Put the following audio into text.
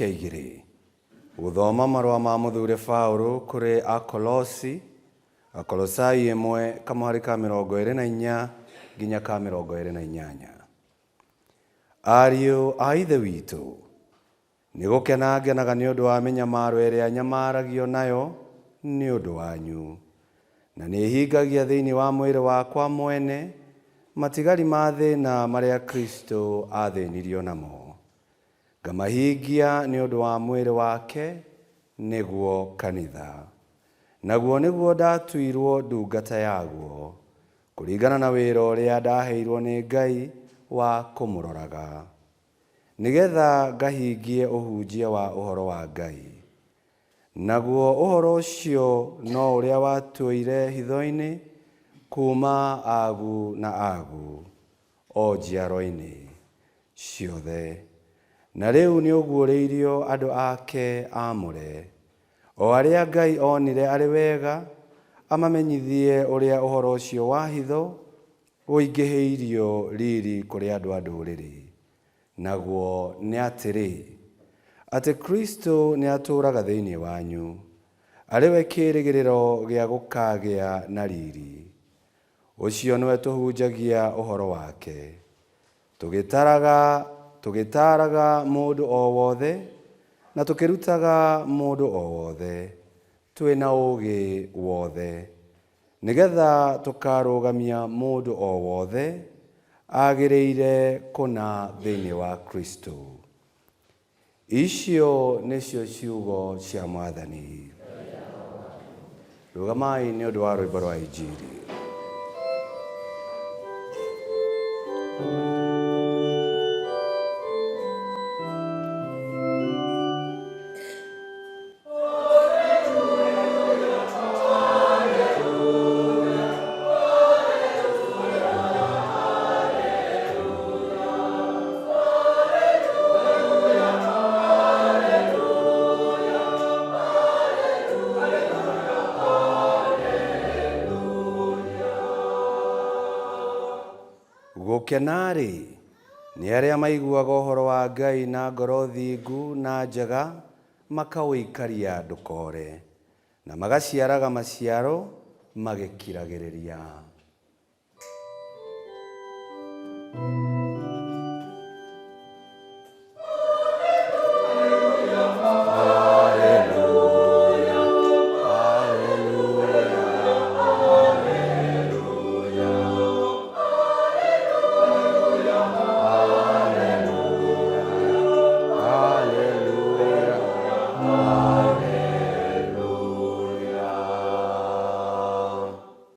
Kĩa igĩrĩ. Gũthoma marũa ma mũthure Paũlũ kũrĩ Akolosi, Akolosai ĩmwe kamũhari ka 24 nginya ka 28. Ariũ a Ithe witũ, nĩ gũkena ngenaga nĩ ũndũ wa mĩnyamaro ĩrĩa nyamaragio nayo nĩ ũndũ wanyu, na nĩhingagia thĩinĩ wa mwĩrĩ wakwa mwene matigari ma thĩna marĩa Kristũ aathĩnirio namo, ngamahingia nĩ ũndũ wa mwĩrĩ wake, nĩguo kanitha. Naguo nĩguo ndatuirwo ndungata yaguo, kũringana na wĩra ũrĩa ndaheirwo nĩ Ngai wa kũmũroraga, nĩ getha ngahingie ũhunjia wa ũhoro wa Ngai. Naguo ũhoro ũcio no ũrĩa watũire hitho-inĩ kuuma agu na agu, o njiaro-inĩ ciothe, na rĩu nĩũguũrĩirio andũ ake aamũre, o arĩa Ngai onire arĩ wega amamenyithie ũrĩa ũhoro ũcio wa hitho ũingĩhĩirio riri kũrĩ andũ a Ndũrĩrĩ, naguo nĩ atĩrĩ, atĩ Kristo nĩatũũraga thĩinĩ wanyu, arĩ we kĩĩrĩgĩrĩro gĩa gũkagĩa na riri. Ũcio nĩwe tũhunjagia ũhoro wake, tũgĩtaraga, tũgĩtaaraga mũndũ o wothe, na tũkĩrutaga mũndũ o wothe, twĩ na ũũgĩ wothe, nĩ getha tũkarũgamia mũndũ o wothe agĩrĩire kũna thĩinĩ wa Kristo. Icio nĩcio ciugo cia Mwathani. Rũgamai nĩ ũndũ wa rwĩmbo rwa Injiri. Gũkena-rĩ, nĩ arĩa maiguaga ũhoro wa Ngai na ngoro thingu na njega, makaũikaria ndũkore, na magaciaraga maciaro magĩkiragĩrĩria.